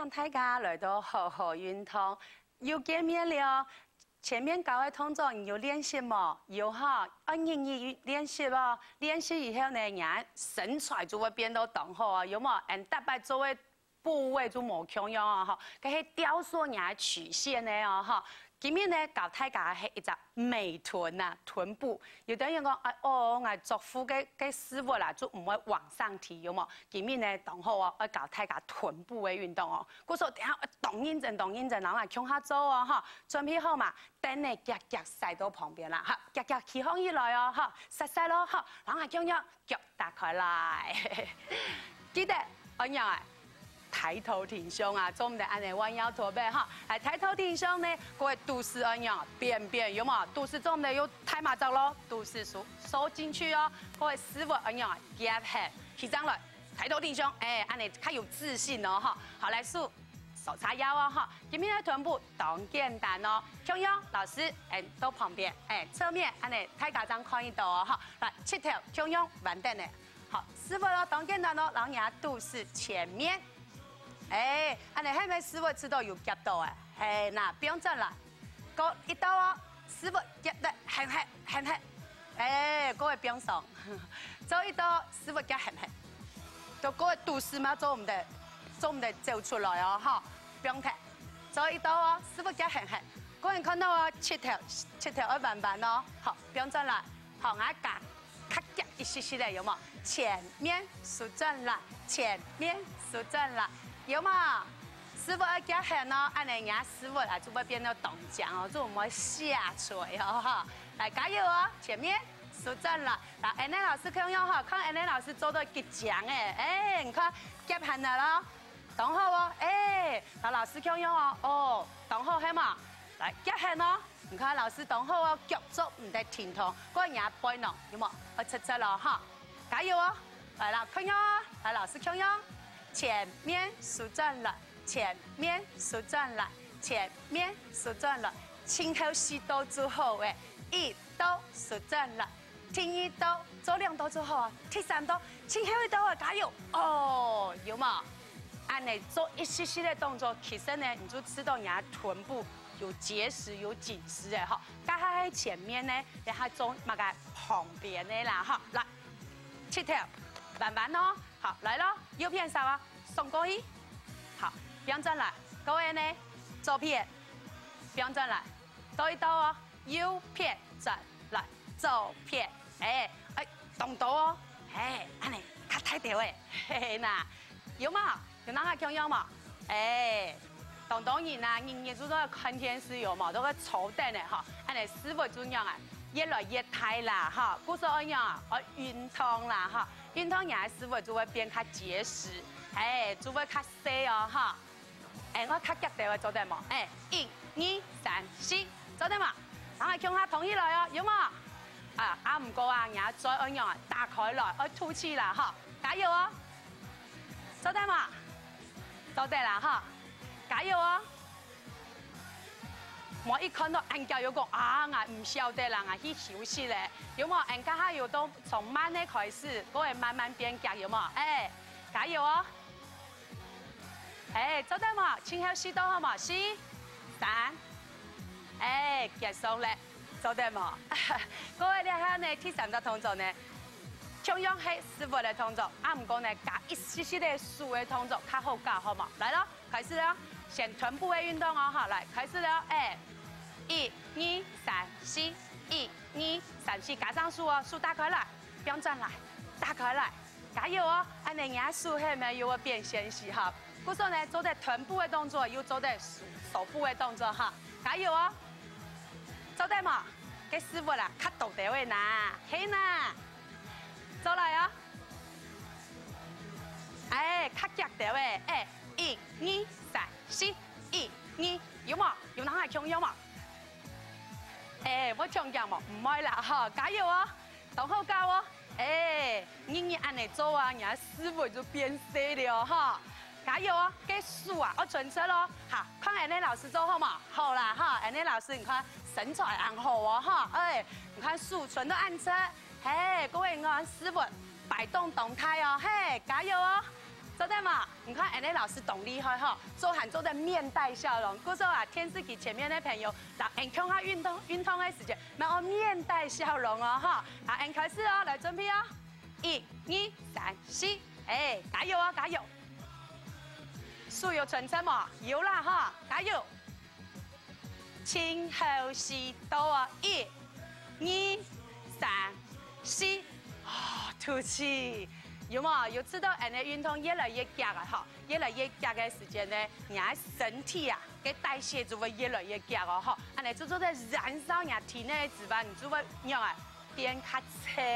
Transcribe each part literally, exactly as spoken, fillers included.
大家來到好好運動，又見面了。前面教个動作你有練習無？有吼，愛日日練習哦。練習以後呢，你个身材就會變到當好哦，有無？俺逐擺做个部位就無共樣哦，吼，該係雕塑你个曲線个哦，吼。今日呢，教大家係一隻美臀啊，臀部。有个人講，哎哦，𠊎著褲个个屎朏啦，就毋會往上提，有無？今日呢，當好哦，愛教大家臀部个運動哦。故所等下愛當認真，當認真，然後來共下做哦，吼。準備好嘛？凳仔遽遽徙到旁邊啦，哈，遽遽企䟘起來哦，哈，煞煞咯，哈，然後來共樣腳打開來。記得，愛仰仔？抬頭挺胸啊，做毋得恁仔彎腰駝背哈。來，抬頭挺胸呢，各位肚屎愛仰仔？扁扁，有無？肚屎做毋得又太麻煩咯，肚屎收收進去哦。各位屎朏愛仰仔？夾核，起正來，抬頭挺胸，哎，恁仔較有自信哦，哈。好，來，手手叉腰哦，哈。今日个臀部當簡單哦，共樣老師，哎，到旁邊，哎，側面，恁仔大家正看得到哦，哈。來，膝頭共樣彎等仔。 好，屎朏哦，當簡單哦，然後你个肚屎前面。哎，恁仔係毋係屎朏知道有夾到哎？係啦，放轉來。過一到哦，屎朏夾得很核，很核。哎，過會放鬆。做一到屎朏夾很核。都過肚屎嘛，做毋得，做毋得走出來哦，吼，放忒。做一到哦，屎朏夾很核。過你看到哦，膝頭，膝頭愛彎彎哦，好，放轉來。好，𠊎講。 較遽一息息仔，有無？前面收轉來，前面收轉來，有無？屎朏愛夾絚哦，恁仔若屎朏啊，就會變到當靚哦，就毋會瀉出來哦，吼。來，加油哦，前面收轉來。來，恁仔老師共樣吼，看恁仔老師做到幾靚誒，誒，你看，夾絚了咯。 當好哦，誒，摎老師共樣哦，哦，當好係無？來，遽絚哦，你看老師當好哦，腳足毋得停動，過若背囊，有無？愛直直咯，吼，加油哦！來啦，共樣哦，來，老師共樣，前面收轉來，前面收轉來，前面收轉來，盡後四到就好誒，一到收轉來， 第二到，做兩到就好啊。第三到，盡後一到啊，加油！哦，有無？恁仔做一息息个動作，其實呢，你就知道你个臀部有結實、有緊實誒，吼。該下係前面呢，這下做麼个旁邊个啦，吼。來，膝頭，彎彎哦。好，來咯，右片手啊，送過去。好，放轉來，各位呢，左片，放轉來，倒一倒哦。 右片轉來，左片，誒，誒，動到哦，誒，恁仔較大條誒，嘿嘿吶，有無？有人也共樣無？誒，當多人啊，日日就在看電視有無？都在坐等誒吼，恁仔屎朏就仰啊，越來越大啦吼，故所愛仰啊，愛運動啦吼，運動若个屎朏就會變較結實，誒，就會較細哦吼。 誒，𠊎較遽兜仔，做得無？誒，一、二、三、四，做得無？然後共下動起來哦，有無？啊，啊，毋過啊，若嘴愛仰啊，打開來，愛吐氣啦，吼，加油哦！做得無？做得啦，吼，加油哦！莫一看到恁遽又講啊，𠊎毋曉得啦，𠊎去休息咧，有無？恁該下又都從慢个開始，過會慢慢變遽，有無？誒，加油哦！ 誒，做得無？盡後四到好無？四、三，誒，結束咧，做得無？各位，這下呢，第三隻動作呢，共樣係屎朏个動作，啊，毋過呢，加一息息个手个動作較好搞，好無？來咯，開始了，先臀部个運動哦，好，來，開始了，誒，一、二、三、四，一、二、三、四，加上手哦，手打開來，放轉來，打開來。 加油哦！恁仔若个手係毋係又會變纖細哈？故所呢，做得臀部个動作，又做得手手部个動作哈！加油哦！做得無？該屎朏啊，較大兜仔吶，係吶！做來哦！誒，較遽兜仔，誒，一、二、三、四，一、二，有無？有人也共樣無？誒，會搶鏡無？毋會啦，吼，加油哦！ 當好搞哦！誒，日日恁仔做啊，若屎朏就變細了吼！加油哦！該手啊，愛伸直咯！哈，看恁仔老師做好無？好啦哈，恁仔老師你看身材恁好哦哈！誒，你看手伸到恁直，嘿，各位你看屎朏擺動當大哦，嘿，加油哦！做得無？你看，恁呢老師當厲害吼，做還做得面帶笑容。故所啊，電視機前面个朋友，摎𠊎共下運動，運動个時節，愛有面帶笑容哦，哈。好，𠊎開始哦，來準備哦，一、二、三、四，哎，加油哦，加油！手有伸直無？有啦哈，加油！ 盡好勢到哦，一、二、三、四，哦，吐氣。有無？有知著𠊎等个運動越來越遽啊，吼，越來越遽个時節呢，你个身體啊，个代謝就會越來越遽哦，吼。恁呢就做得燃燒你體內个脂肪，你就會仰啊，變較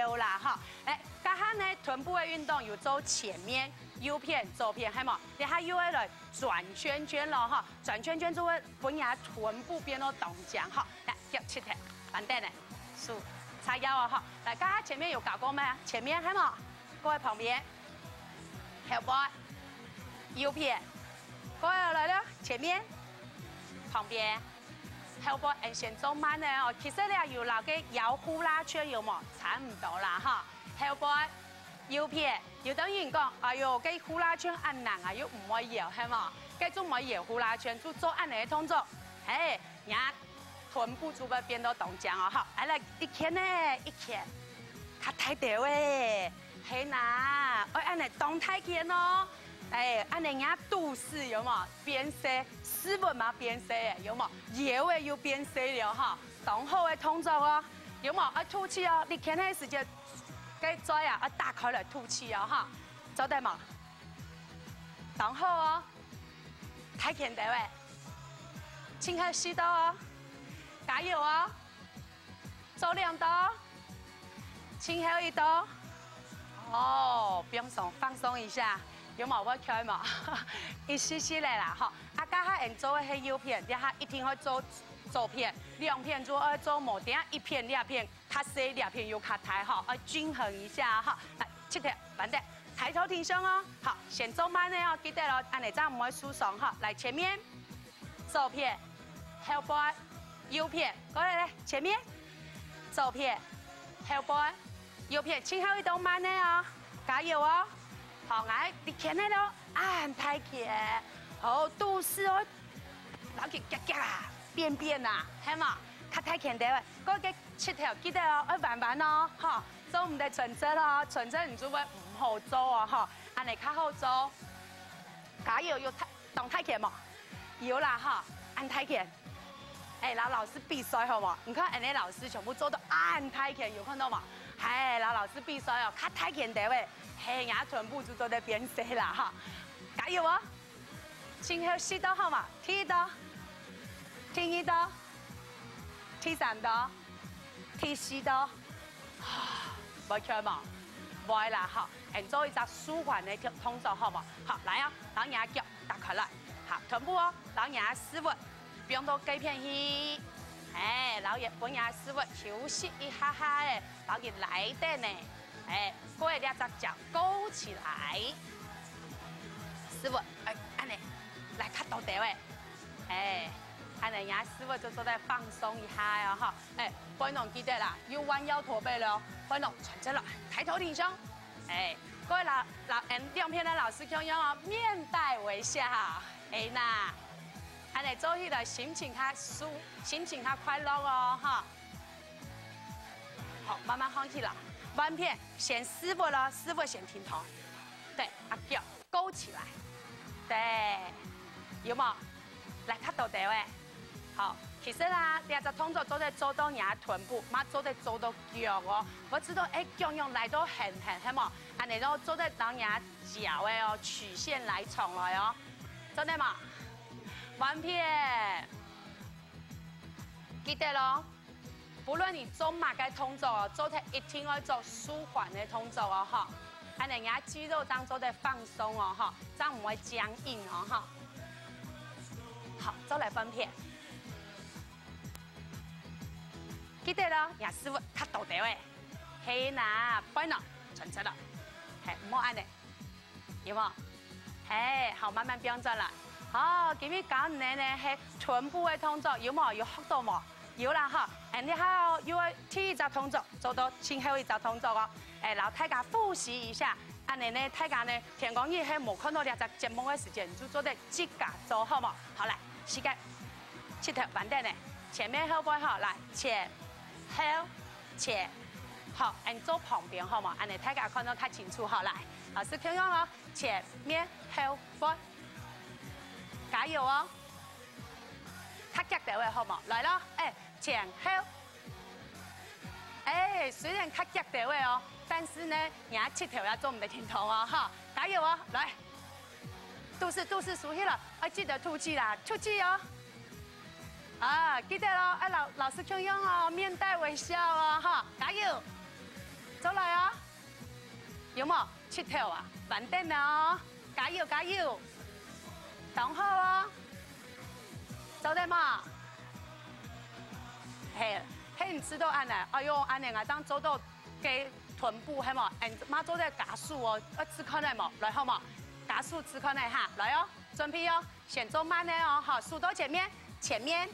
瘦啦，吼。來，這下呢，臀部个運動有做前面、右片、左片，係無？這下又愛來轉圈圈囉，吼。 轉圈圈就會分你个臀部變到當靚吼。來，腳直直，板凳呢，手叉腰哦吼。來，剛剛前面有搞過嗎？前面還無？過來旁邊，後背，右片，過來來了，前面，旁邊，後背，俺先做慢个哦。其實呢，有摎个搖呼啦圈有無？差毋多啦哈。後背， 右片，有兜人講，哎喲，該呼啦圈恁難啊，又毋會搖，係無？該就毋會搖呼啦圈，就做恁呢个動作。嘿，你个臀部就會變到當靚哦，吼。哎，來，一圈呢，一圈，較大兜仔，係吶，愛恁呢當大圈哦。哎，恁呢你个肚屎有無？變細，屎朏嘛變細，有無？腰仔又變細了，吼。當好个動作哦，有無？愛吐氣哦，你圈个時節 該嘴啊，愛打開來吐氣哦，哈。做得無？當好哦，大圈兜仔，盡好勢到哦，加油哦！做兩到，盡後一到。哦，放鬆，放鬆一下，有無？會𤸁無？一息息仔啦，吼。啊，這下俺做个係右片，這下一定愛做左片，兩片就愛做無，等下一片、兩片 較細，這片又較大吼，愛均衡一下哈。來，直直，慢兜，抬頭挺胸哦。好，先做慢个哦，記得哦，恁呢正毋會受傷哈。來，前面，左片，後背，右片，過來來，前面，左片，後背，右片，盡後一到慢个哦，加油哦。好，來，你圈个咯，恁大圈，好，肚屎哦，摎佢夾夾啊，扁扁啊，係無？較大圈兜仔，過个 膝頭記得哦，愛彎彎哦，吼，做毋得伸直哦，伸直你就會毋好做哦，吼，恁呢較好做。加油，有大，當大圈無？有啦，吼，恁大圈。哎，摎老師比賽好無？你看，恁呢老師全部做到恁大圈，有看著無？嘿，摎老師比賽哦，較大圈兜仔，嘿，人家臀部就做得變細啦，哈。加油哦！ 盡後四到好無？第一到，第二到，第三到，第四到。會𤸁無？會啦，好，俺做一隻舒緩个動，動作，好無？好，來哦，摎若个腳打開來，好，臀部哦，摎若个屎朏放到該片去，哎，摎若个屎朏休息一下下仔，摎佢拉等呢。 哎，過來這隻腳勾起來，屎朏，哎，恁呢，來較大兜仔，哎，恁呢，若屎朏就做得放鬆一下哦，吼，哎，背囊記得啦，有彎腰駝背了哦，背囊伸直來，抬頭挺胸，哎，過來摎，摎，嗯，兩片个老師共樣哦，面帶微笑，哎吶，恁呢做起來心情較舒，心情較快樂哦，吼。 好，慢慢䟘起來，換片，先屎朏哦，屎朏先挺直。對，啊，腳勾起來。對，有無？來，較大兜仔。好，其實啊，這隻動作做得做到若个臀部，嘛做得做到腳哦。毋知著，哎，腳仰拉到遠遠，係無？恁呢就做得摎若个腳仔哦，曲線拉長來哦。做得無？換片。記得哦， 不論你做麼个動作哦，做得一定愛做舒緩个動作哦，吼。恁呢若个肌肉正做得放鬆哦，吼，正毋會僵硬哦，吼。好，再來換片。記得哦，若屎朏較大兜仔。係吶，背囊伸直來。嘿，毋好恁呢。 有無？嘿，好，慢慢放轉來。好，今日教你个呢係臀部个動作，有無？有學著無？有啦哈。恁呢好，又愛第一隻動作做到盡後一隻動作哦。哎，摎大家複習一下，恁樣呢，大家呢，天光日係無看到這隻節目个時間，就做得自家做，好無？好，來，膝蓋，膝頭彎等呢，前面後背好，來，前、後、前，好，恁做旁邊好無？恁樣大家看到較清楚，好，來，老師共樣哦，前面後背，加油哦！較遽兜仔好無？來咯，哎，前後。哎，雖然較遽兜仔哦，但是呢，若膝頭也做毋得停動哦，哈，加油哦，來。肚屎，肚屎收起來，愛記得吐氣啦，吐氣哦。啊，記得咯，愛老，老師共樣哦，面帶微笑哦，哈，加油，做來哦。有無？膝頭啊，彎等哦，加油，加油，當好哦，做得無？嘿，嘿，你試著恁樣，哎喲，恁樣啊，正做到該臀部，係無？哎，嘛做得加速哦，愛試看下無？來，好無？加速試看下哈，來哦，準備哦。 先做慢个哦，好，手到前面，前面，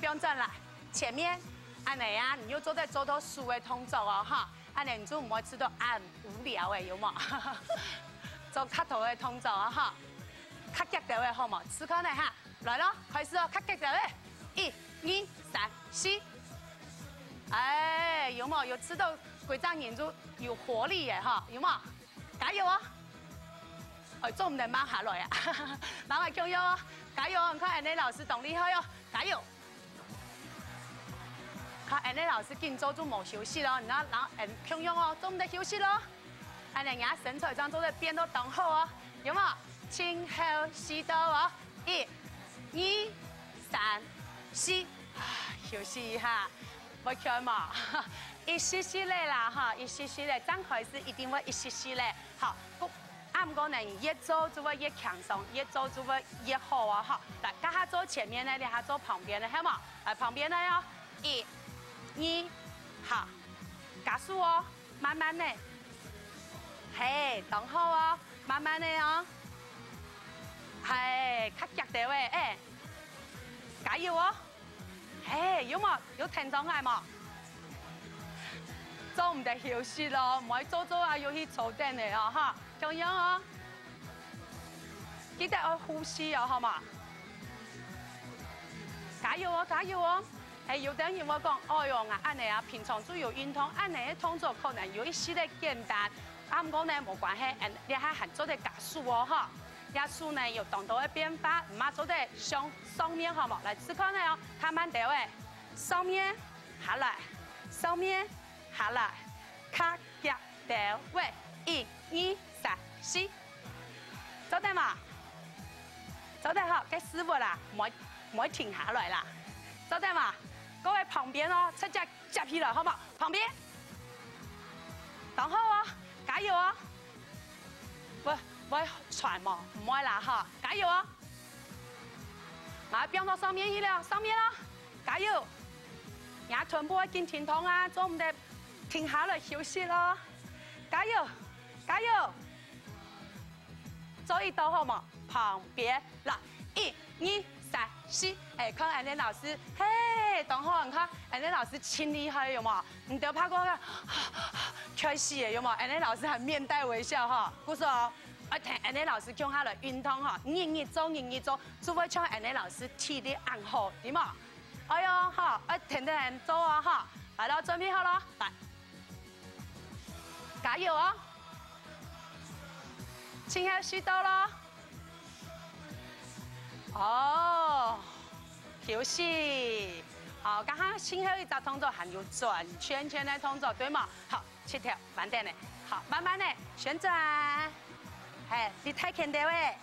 放轉來，前面，恁樣啊，你又做得做到手个動作哦，哈，恁樣你就毋會試著恁無聊个，有無？做較多个動作哦，哈，較遽兜仔好無？試看下哈，來咯，開始哦，較遽兜仔，一、二、三、四，哎，有無？有試著歸隻人就有活力个哈，有無？加油哦！ 哎，做毋得慢下來啊！慢下共樣哦，加油哦！你看恁樣老師當厲害哦，加油！看恁樣老師緊做就無休息咯，你看，然後恁共樣哦，做毋得休息咯。恁樣人家身材正做得變到當好哦，有無？前後四到哦，一、二、三、四，啊，休息一下。 會𤸁無？一息息仔啦，哈，一息息仔，正開始一定會一息息仔。好，不，啊，毋過呢，你越做就會越輕鬆，越做就會越好哦，哈。來，這下做前面个，這下做旁邊个，係無？來，旁邊个哦，一、二，好，加速哦，慢慢个。嘿，當好哦，慢慢个哦。嘿，較遽兜仔，哎，加油哦！ 嘿，有無？有聽著𠊎無？做毋得休息咯，毋好做做啊，又去坐等仔哦，哈，共樣哦。記得愛呼吸哦，好無？加油哦，加油哦！嘿，有兜人會講，哎喲，𠊎恁樣啊，平常就有運動，恁樣个動作可能有一息仔簡單，啊，毋過呢，無關係，嗯，這下還做得加速哦，哈。 這手呢有當多个變化，毋嘛做得向上面好無？來試看下哦，較慢兜仔，上面，下來，上面，下來，較遽兜仔，一、二、三、四，做得無？做得好，該屎朏啦，毋會，毋會停下來啦，做得無？各位旁邊哦，直接 接起來，好無？旁邊，當好哦，加油哦！會，會喘無？毋會啦，哈，加油哦！馬上放到上面去了，上面哦，加油！若个臀部愛緊挺動啊，做毋得停下來休息咯，加油，加油！ 做一到好無？旁邊，來，一、二、三、四。哎，看恁樣老師，嘿，當好，你看，恁樣老師盡厲害，有無？你兜拍過个，開始了，有無？恁樣老師還面帶微笑哈。故所哦，愛跈恁樣老師共下來運動哈，日日做，日日做，就會像恁樣老師體力恁好，對無？哎喲，好，愛跈等人做哦，哈。來咯，準備好咯，來。 加油哦！盡後四到咯。哦，休息。好，剛剛盡後一隻動作還有轉圈圈个動作，對無？好，膝頭，慢等仔。好，慢慢仔旋轉。嘿，你太輕兜仔。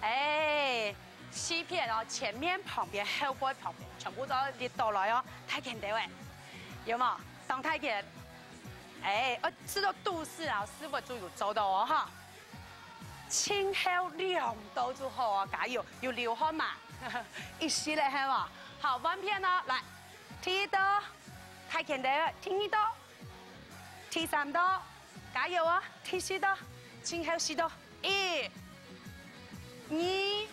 哎， 四片哦，前面、旁邊、後背、旁邊，全部都立倒來哦，大圈兜仔，有無？當大圈，哎，愛試著肚屎啊，屎朏就有做到哦哈。前後兩到就好哦，加油，有流汗嘛？一息仔係無？好，換片哦，來，第一到，大圈兜仔，第二到，第三到，加油哦，第四到，前後四到。 一、二、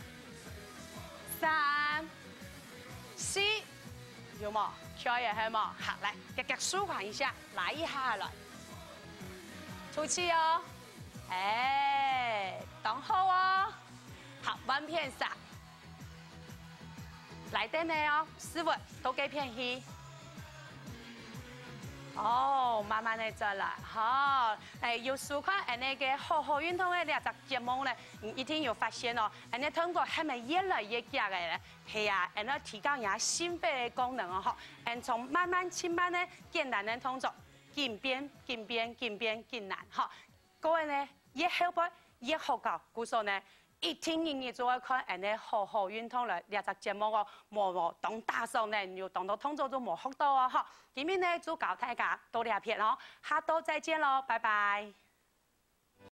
三、四，有無？可以係無？好，來，遽遽舒緩一下，拉一下來。吐氣哦。哎，當好哦。好，換片上。來等呢哦，屎朏到該片去。哦，慢慢的轉來，好。哎，有收看恁呢个好好運動个這隻節目呢，你一定有發現哦，恁呢動作還會越來越遽个咧。係啊，恁呢提高你个心肺个功能哦，吼。恁從慢慢、輕慢呢，簡單个動作，緊變、緊變、緊變、緊難，吼。 各位呢，越後背越好搞，故所呢，一定日日就愛看恁呢好好運動來這隻節目哦，無無當打爽呢，有當多動作都無學到哦，吼。今日呢，就教大家到這片哦，下到再見咯，拜拜。